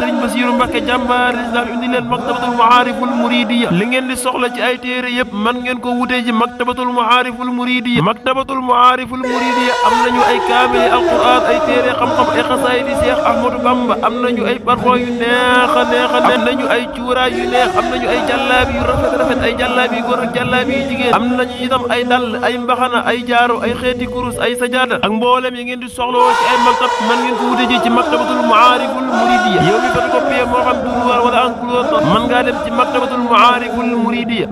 Serigne Bassirou Mbacké jàmbaar islam indi leen maktabatul maariful muridiya li ngeen di soxla ci ay téere yëpp man ngeen ko wutee ji maktabatul maariful muridiya am nañu ay kaamil alquran ay téere xam-xam ay xasaayid yi Cheikh Ahmadou Bamba am nañu ay parfum yu neex a am nañu ay cuuraay yu neex am nañu ay jàllaabi yu rafet ay jàllaabi yu góor ak jàllaabi yu jigéen am nañu itam ay dàll ay mbaxana ay jaaro ay xeeti kurus ay sajaada ak mboolem yi ngeen di soxla woo ci ay maktab man ngeen ko wutee ji ci maktabatul maariful muridiya yow mi photocopie moo xam duruwaar wala enclos mën ngaa dem ci maktabatul maariful muridiya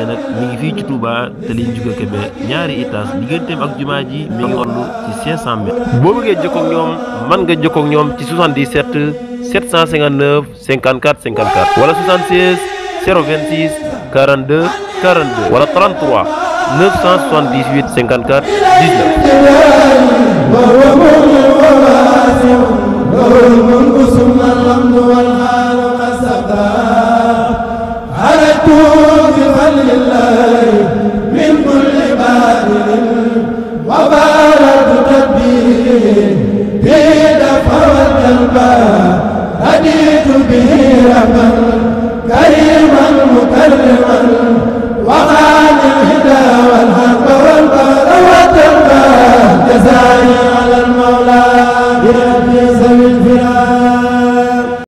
nag mi ngi fii ci Touba te liñ juga Kébé ñaari étage digganteem ak jumaa ji mi ngi toll ci 500 mètres boo bëggee jokkoo ak ñoom mën nga jokkoo ak ñoom ci 77 759 54 54 wala 76 026 42 42 wala 33 978 54 19